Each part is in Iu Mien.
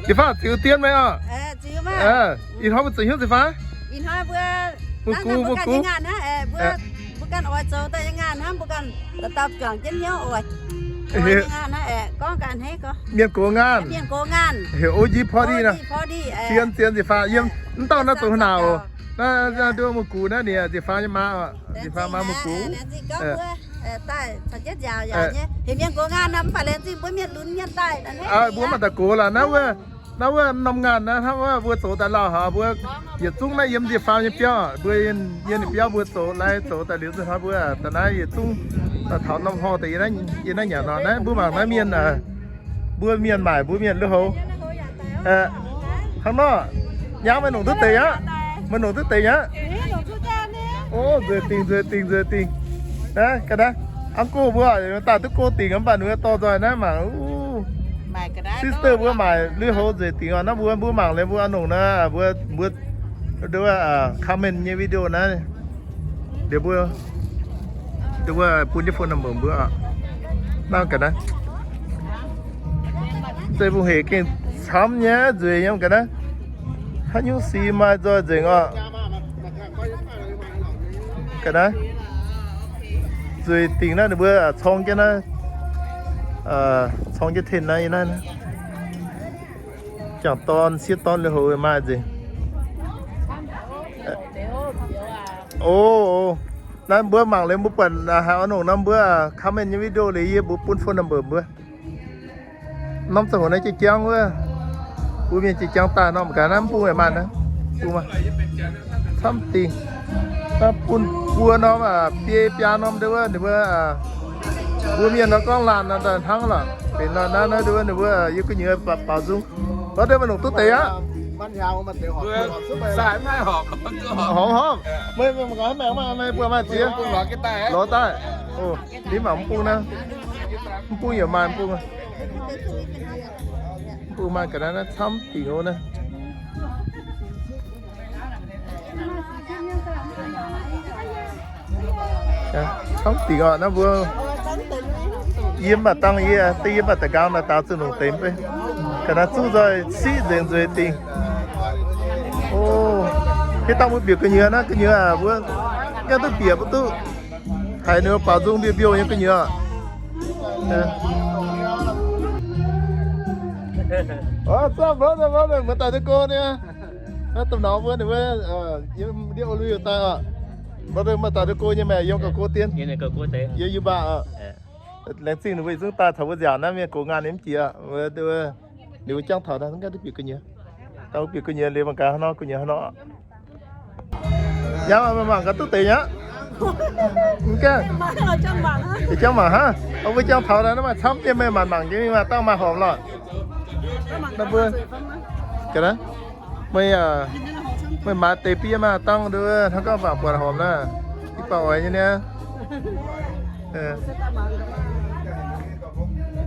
Ziepc faam ziux dien meih oc. Ih hnoi mbuo zuqc hnyouv ziepc faam. Ih hnoi mbuo, mbuo ganh oix zoux daaih nyei ngaanh hnangv, mbuo ganh oix zoux daaih nyei ngaanh hnangv, mbuo ganh daaih juangc jienv hnyouv oix, oix nyei ngaanh hnangv, gorngv ganh hneiv gorngv mienh gox ngaanh, mienh gox ngaanh, heuc O G party nor. Zien, zien ziepc faam yiem. Mv dauh naaiv zoux haaix naanc oc? Naaiv nduov mbuo gux naaiv ninh ziepc faam nyei maa oc. Ziepc faam maa mbuo gux. Mbuo maaih daux gox lorqc. Naaiv wuov, naaiv wuov norm ngaanh naaiv hnangv wuov mbuo zoux daaih lauh haic, mbuo yietc zungv naaiv yiem ziepc faam nyei biauv, mbuo yiem ninh biauv mbuo zoux, lai zoux daaih liuz nzunc hnoi mbuo daaih naaiv yietc zungv daaih taux norm hlorh deix yiem naaiv nyanc nor. Naaiv mbuo mangc naaiv mienh, mbuo mienh maaic mbuo mienh lui-houx. Hnangv nor, nyaangv meih longc duqv deix aqv. Meih longc duqv deix aqv. O, nzueic dingc, nzueic dingc, nzueic dingc. Ga'naaiv, uncle mbuo daaih duqv go dingc mv baac ninh mbuo dorh nzoih naaiv mangc. Sister mbuo maaic lui-houx nzueic dingc oc. Naaiv mbuo, mbuo mangc liuz mbuo oix longc naaiv, mbuo, mbuo comment nyei video naaiv. Liuz mbuo, mbuo bun jienv phone number mbuo oc. Naaiv ga'naaiv, zeiv-fun hec gengh camv nyei, nzueic nyei ga'naaiv. Haaix nyungc si maaih nzoih nzengc oc. Ga'naaiv, nzueic dingc naaiv ninh mbuo corng jienv naaiv, corng jienv tin naaiv, naaiv jangc dorn sieqv dorn lui-houx maaih nzengc. O, naaiv mbuo mangc liuz mbuo buatc haaix oix longc nor mbuo comment nyei video liuz yie mbuo bun phone number mbuo. Norm ziangh hoc naaiv jiex jangv wuov, mbuo mienh jiex jangv daaih norm ga'naaiv mv bung maaih naaiv, bung maaih camv dingh. Naaiv bun buo norm biei biaa norm ndau wuov ninh mbuo, mbuo mienh nor gorngv laanh nor daaih hnangv lorqc. Benx nor naaiv ndau wuov ninh mbuo yie gu'nyuoz baaux nzung. Lorz deix meih longc duqv deix aqv. Horpc horpc, meih mangc gaax haaix maengc maaih, meih buatc maaih ziex lorz daaih. Ninh mangc mv bung naaiv, mv bung yaac maaih mv bung. Mv bung maaih ga'naaiv naaiv camv dingc oc naaiv. Camv dingc oc naaiv mbuo. Yie mv baac dangh yie, da'yie mv baac da'nqaang naaic daaux zuqc longc deix mv bei. Ga'naaiv zuqv nzoih siqv nzengc nzueic dingc. O, hiuv dangh mbuo bieqc gu'nyuoz naaiv, gu'nyuoz aac mbuo gaengh duqv bieqc mv duqv. Haiz ninh mbuo baaux nzung mbiouh mbiouh nyei gu'nyuoz. Brother, brother, mbuo daaih duqv go niaa. Domh norm mbuo ninh mbuo yiem ndiev o lui daaih oc. Brother, mbuo daaih duqv go nyei maah, yiem gauh go dien. Yiem yie mbaah oc. Laengz zingh ninh mbuo yietc zungv daaih caux mbuo nziaauc naaiv mienh gox ngaanh ninh mv jiex. Ninh mbuo jangv taux daaih mv gaengh duqv bieqc gu'nyuoz. Daaih mbuo bieqc gu'nyuoz liuz mangc gaax hnangv nor gu'nyuoz hnangv nor. Yaac mangc gaax duqv deix nyei aqv. Mv gaengh, jangv mangc hnangv. Mbuo jangv taux daaih naaiv maaih camv jienv meih maanc mangc jienv mingh maaih dangh maaih horpc lorqc. Naaiv mbuo, meih, meih maaiz deix biev maaih dangh nduov hnangv gorngv baac buatc horpc naaiv. Ih baac oix nyei niaa.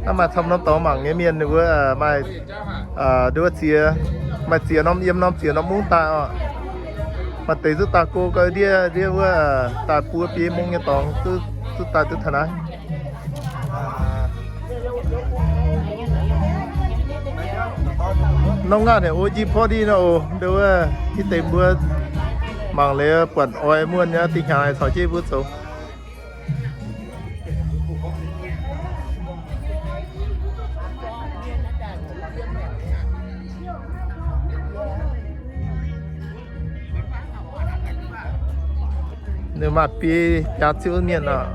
Naaiv maaih camv norm dorngx mangc nyei mienh ninh mbuo maaih nduov ziex, maaih ziex norm yiem norm ziex norm mungv daaih oc. Maaih deix zuqc daaih go gau ndiev ndiev wuov daaih buo biei mungv nyei dorngx zuqc daaih duqv taux naaiv. Norm ngaanh heuc O G party nor oc. Nduov wuov ih deix mbuo mangc liuz buatc oix muonh nyei dih hnyangx caux jienv mbuo zoux. Ninh maaih biei jaax ziouv mienh oc.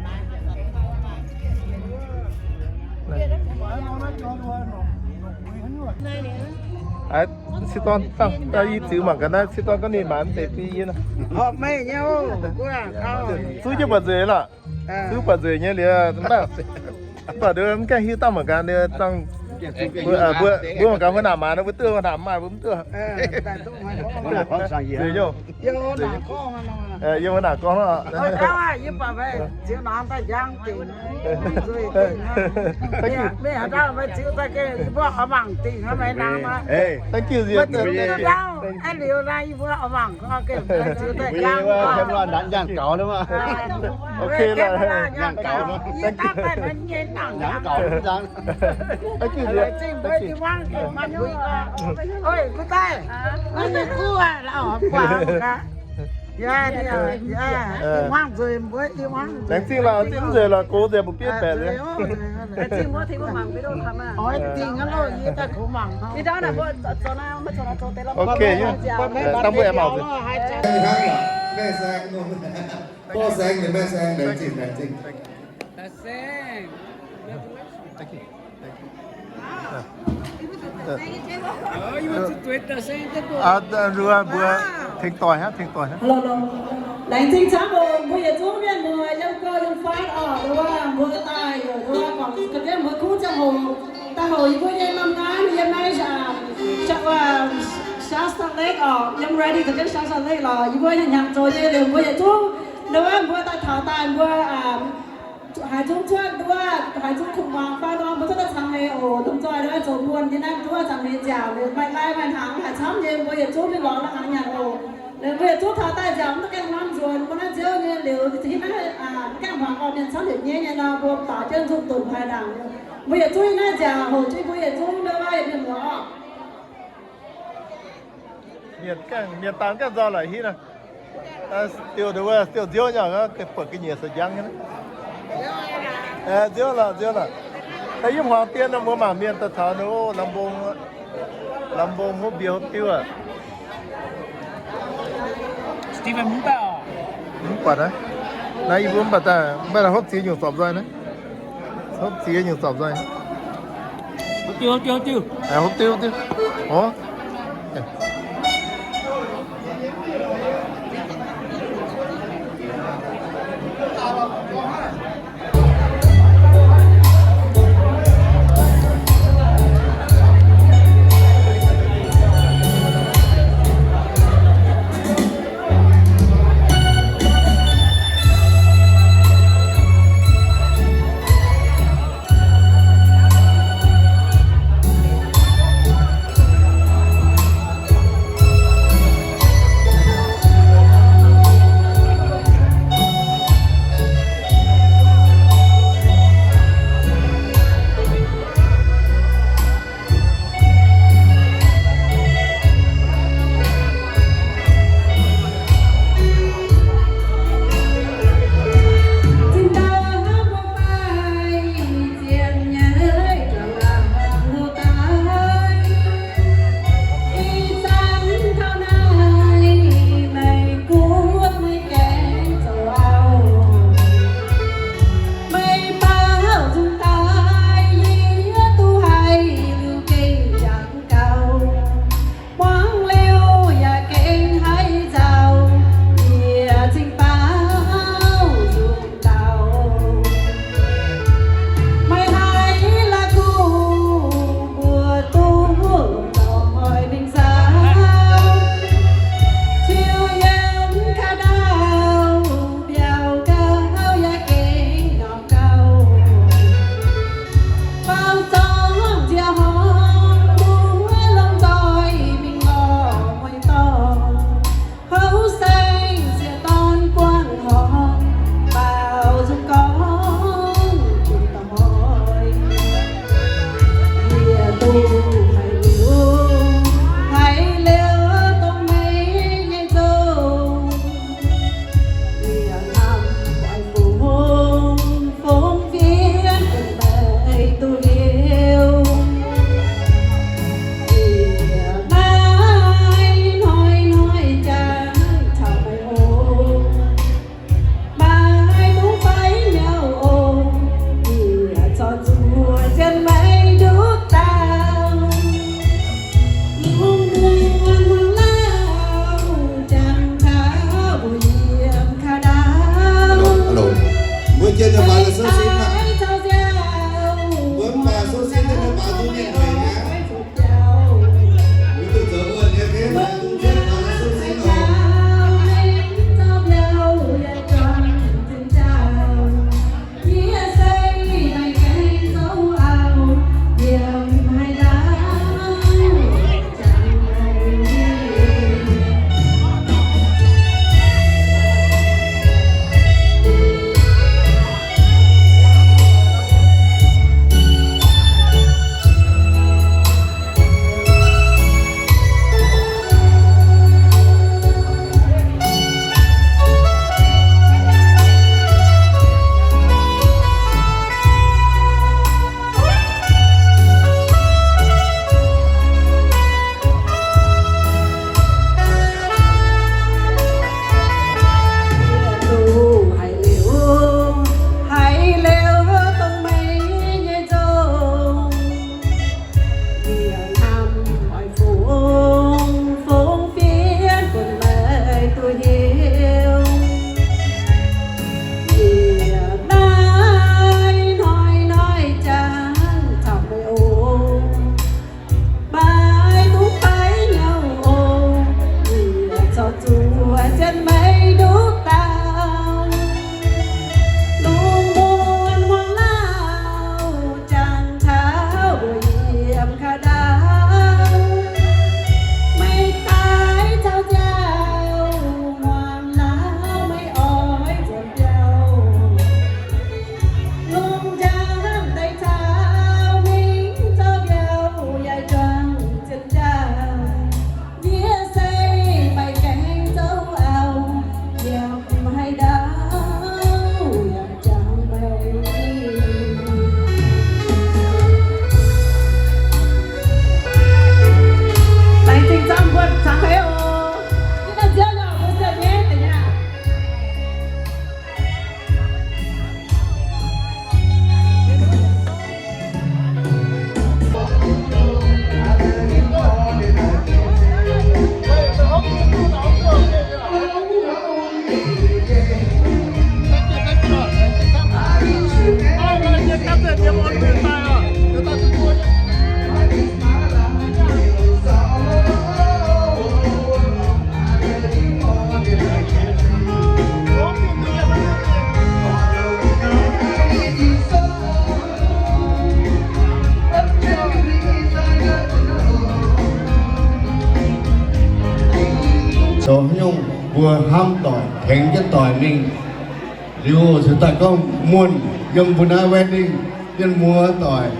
Aa, sieqv dorn, dangh yie ziux mangc gaax naaiv sieqv dorn gorngv ninh maaiz mv deix biei yie nor. Zuqv jienv buatc nzueic lorqc. Zuqv buatc nzueic nyei liuz, mv baac mv gaengh hiuv dangh mangc gaax, dangh mbuo mangc gaax mbuo naaic maaiz nor mbuo duqv, mbuo naaic maaih mbuo mv duqv. Nzueic nyei. Yiem wuov naaic gorngv oc. Yie buatc meih ziux nor daaih njang dingc. Meih haaix dauh meih ziux daaih gengh yie mbuo oix mangc dingc hnangv meih nangv aqv. Meih ziux duqv ndau, a'liuz naaiv yie mbuo oix mangc gengh meih ziux daaih njang. Nyaanh gaux, nyaanh gaux. Nyaanh gaux, nyaanh gaux. Oi, gu daaih, naaiv nyei guv aac, lauh guaax gaax. Laengz zingh lorqc, zingh nzueic lorqc, gox nzengc mbuo bieiv baeqc liuz. Oix dingc aqv loh, yie daaih gox mangc. Ok, dangh mbuo aengx mangc nzengc. Meih saeng, meih saeng, laengz zingh, laengz zingh. Mbuo tengx doic hnangv, tengx doic hnangv. Laengz zingh camv oc, mbuo yietc zungv mienh muoz yiem gouv yiem fatv oc, nduov mbuo daaih, nduov guangc ga'ndiev mbuo kuv ziangh hoc, daaih hoc yie mbuo nyei norm naaiv yiem naaiv, Shasta Lake oc, yiem ready za'gengh Shasta Lake lorqc, yie mbuo hnyangx zoux nyei liuz mbuo yietc zungv, nduov mbuo daaih taux daaih mbuo haaix zungv cuotv nduov, haaix zungv kuv muangx fai nor, mbuo cuotv daaih cangx heix oc, lomh nzoih nduov zoux buonc nyei naaiv nduov cangx heix nziaauc, maaih lai maaih hnaangx haaix camv nyei, mbuo yietc zungv mingh lorz lai hnaangx nyanc oc. Liuz mbuo yietc zungv taux daaih nziaauc mv gaengh hnamv nzuonx, mbuo naaiv nziouv nyei liuz, hitv naaiv mv gaengh muangx orqc, mienh camv yietc nyeiv nyei nor, mbuo baaux jienv nzungh dunc haaix ndaangc. Mbuo yietc zungv yie naaiv nziaauc hoc jienv mbuo yietc zungv nduov yietc mienh muoz oc. Mienh gaengh, mienh daan gaengh nzauh laic hitv nor. Diuh nduov, diuh nziouv nyei, buatc ga'nyiec se njang nyei. Nziouv lorqc, nziouv lorqc. Yie hmuangx dien nor mbuo mangc mienh daaih taux nor, lamh mbong, lamh mbong hopv mbie hopv diuv aqv. Steven mv baac, mv baac naaiv, naaiv yie mbuo mv baac daaih, mv baac naaiv hopv ziex nyungc zorpc nzoih naaiv. Hopv ziex nyungc zorpc nzoih. Hopv diuv, hopv diuv, hopv diuv. Hopv diuv, hopv diuv. Oc. Zoux nyungc mbuo hnamv doic, tengx jienv doic mingh. Liuz ziouc daaih gorngv muonh yiem mbuo naaiv wedding, mienh muoz doic,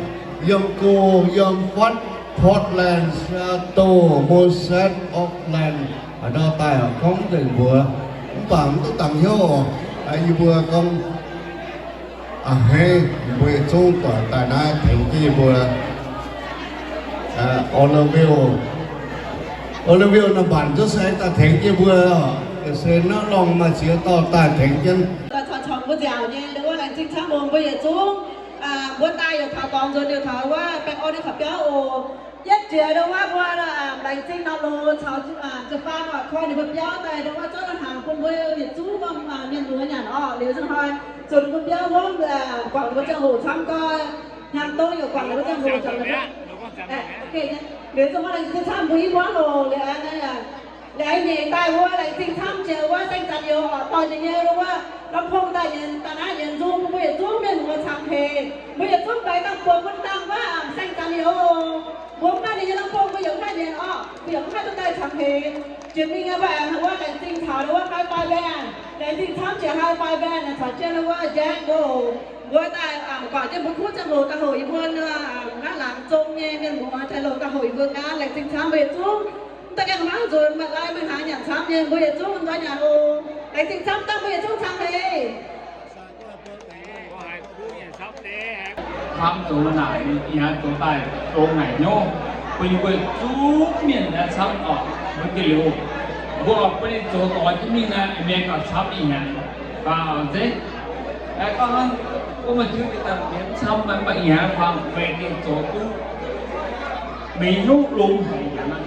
yiem go, yiem fatv, Portland, Seattle, Moses, Oakland, haaix ndau daaih oc, gorngv nzengc mbuox. Mv baac mv duqv dangx hnyouv oc. Yie mbuo gorngv a'hneiv mbuo yietc zungv doic daaih naaiv tengx jienv yie mbuo. Olivia, Olivia naaiv mbanc zuov saeng daaih tengx jienv mbuo oc. Ga'sie naaiv lorngh maaih ziex dauh daaih tengx jienv. Daaih caux mbuo nziaauc nyei, ndau wuov laengz zingh camv oc mbuo yietc zungv. Mbuo daaih yaac taux dorngx nzuonx liuz taux wuov baengh orn nyei kaux biauv oc. Yietv jiex ndau wuov mbuo laengz zingh nor loz caux jiu-baang oc, koi ninh mbuo biauv daaih ndau wuov zorqv hnaangx bun mbuo yietc zungv mienh muoz nyanc oc. Liuz zungv hnoi zuqc ninh mbuo biauv hopv guangc mbuo ziangh hoc camv gau. Hnyangx dongh yaac guangc mbuo ziangh hoc camv. Liuz zungv hnoi laengz zingh camv mbuo i muangv oc. Liuz a'nyeic daaih wuov laengz zingh camv jiex wuov saeng-zanx youz oc, dorh ninh nyei wuov la'pong daaih nyienz, daaih naaiv nyienz nzung bun mbuo yietc zungv mienh muoz cangx heix. Mbuo yietc zungv baix dangh buoz bun dangh wuov saeng-zanx youz oc. Mbuo mv maaih ninh nyei la'pong mbuo yaac mv haih nyienz oc, mbuo yaac mv haih duqv daaih cangx heix. Jiex mingh aqv, mbuo aengx wuov laengz zingh taux wuov high five band, laengz zingh camv jiex high five band caux jienv wuov Jack Gold. Mbuo daaih guangc jienv mbuo kuv ziangh hoc daaih hoc yie mbuo naaiv laangz zong nyei mienh muoz daaih loc daaih hoc yie mbuo nqaanv. Laengz zingh camv mbuo yietc zungv. Mv daaih gaengh hmangv nzuonx maaih lai maaih hnaangx nyanc camv nyei, mbuo yietc zungv nzoih nyanc oc. Laengz zingh camv dangh mbuo yietc zungv cangx heix. Hnamv zoux naaic, ih hnoi zoux daaih dongh naaic hnyouv, bun yie mbuo zungv mienh naaiv camv oc. Mbuo gengh liuz, mbuo oix bun ninh zoux doix jienv mingh naaic, mienh gauh camv ih hnoi. Faaux zeiv, gorngv hnangv, gorngv maaih jiuv deix daaih mienh camv, mv baac ih hnoi faaux meih gengh zoux duqv mingh nuqv longx haic ih hnoi.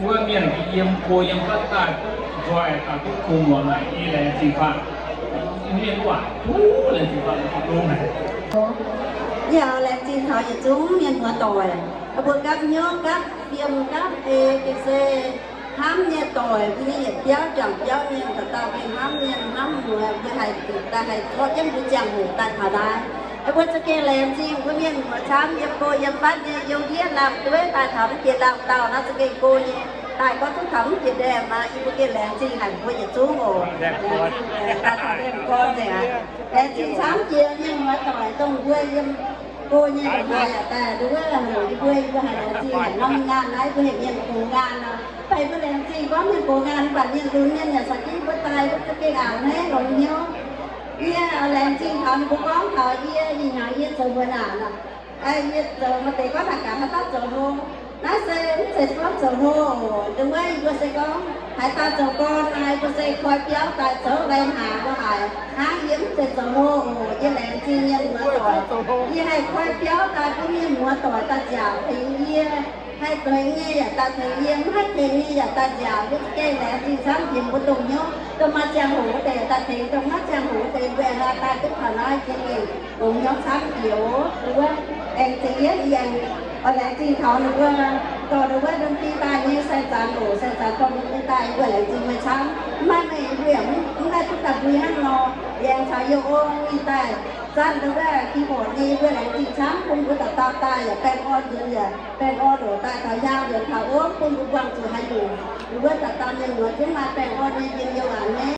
Wuov mienh yiem go yiem fatv daaih duqv nzoih daaih duqv kungx muonc naaic, yie laengz zingh faanh. Mienh waac duqv laengz zingh faanh longx haic. Yie oix laengz zingh taux yietc zungv mienh muoz doic, mbuo gapv hnyouv gapv fiem gapv ei ga'sie hnamv nyei doic, mbuo nyei yietc biauv juangc biauv mienh, dauh dauh gengh hnamv mienh hnamv muoz, mbuo haih zuqc daaih haih zorqv jienv mbuo ziangh hoc daaih taux naaiv. Mbuo za'gengh laengz zingh mbuo mienh muoz camv, yiem go yiem fatv nyei, yiem ndiev lamh dueiv daaih taux mv jiex lamh dauh nor za'gengh go nyei. Daaih gorngv duqv taux mv jiex ndaamv maah, yie mbuo gengh laengz zingh haic mbuo yietc zungv oc. Laengz zingh daaih taux ndaamv gorn nzengc aqv. Laengz zingh camv jiex mienh muoz doic dongh mbuo yiem go nyei longc haaix yaac daaih nduov haic yie mbuo, yie mbuo haiz laengz zingh haic norm ngaanh naaiv mbuo heuc mienh gox ngaanh nor. Mv baac yie mbuo laengz zingh gorngv mienh gox ngaanh mv baac mienh lunx mienh yaac caux jienv mbuo daaih, mbuo za'gengh aac hneiv longx hnyouv. Yie oix laengz zingh taux ninh mbuo gorngv taux yie, ih hnyangx yie zoux mbuo naanc nor. Yie zoux maaih deix gorngv naaic gaax haaix dauh zoux hlo. Naaiv se mv zeiz gorngv zoux hlo oc. Ndongc wuov yie mbuo se gorngv haaix dauh zoux gorn naaiv, mbuo se koi biauv daaih zoux lai hnaangx mbuo haiz hnangv. Yie mv zeiz zoux hlo oc. Yie laengz zingh mienh muoz doic. Yie haih koi biauv daaih bun mienh muoz doic daaih nziaauc tengx yie. Haih tengx nyei yaac daaih tengx yie, mv haih tengx nyei yaac daaih nziaauc. Yie za'gengh laengz zingh camv jiex mbuo dongh hnyouv, dongh maaih ziangh hoc wuov deix daaih tengx, dongh maiv ziangh hoc wuov deix mbuo aengx daaih duqv taux naaiv jiex mingh. Longx hnyouv camv jiex oc. Wuov aengx zingh yietv yie aengx oix laengz zingh taux ninh mbuo dorh ninh wuov ndon-ding daaih nyei sai-zanc oc. Sai-zanc dorh ndon-ding daaih, yie mbuo laengz zingh meih camv. Mv maaih meih yie mbuo yaac mv haih duqv daaih mbui hnangv nor. Yie aengx caux yie ong mingh daaih zanc ndon wuov keyboard nyei, yie mbuo laengz zingh camv bun mbuo dauh dauh daaih yaac baengh orn nzuonx yaac baengh orn oc. Daaih taux hnyangx nzuonx taux ov bun mbuo buangh zuqc haaix nyungc, mbuo dauh dauh mienh muoz jienv maaih baengh orn nyei njien-youh aqv nyei.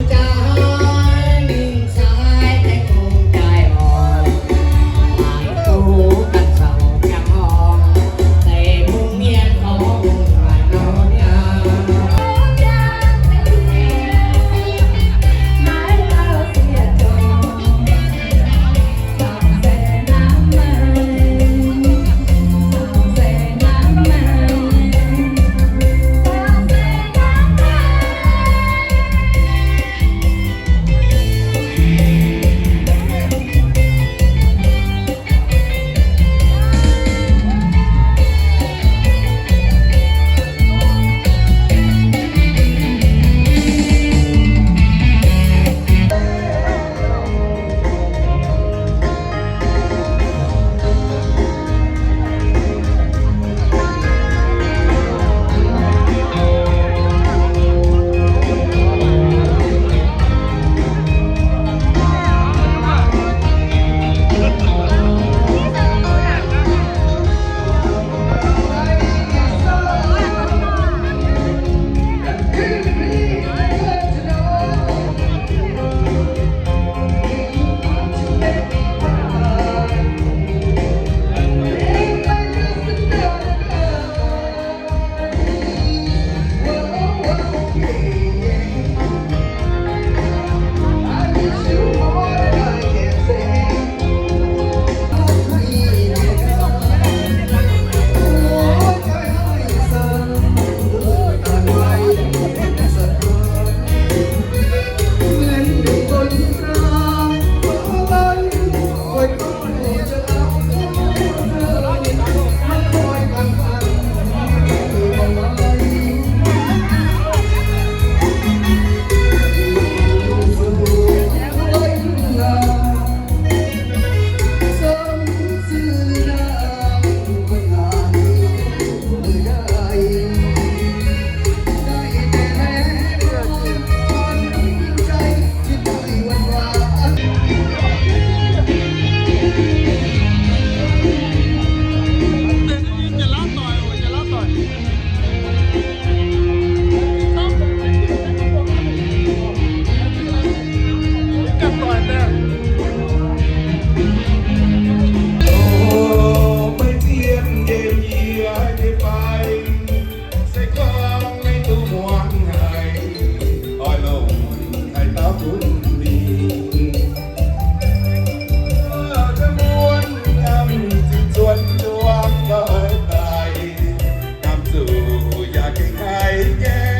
Gengh haiz nyei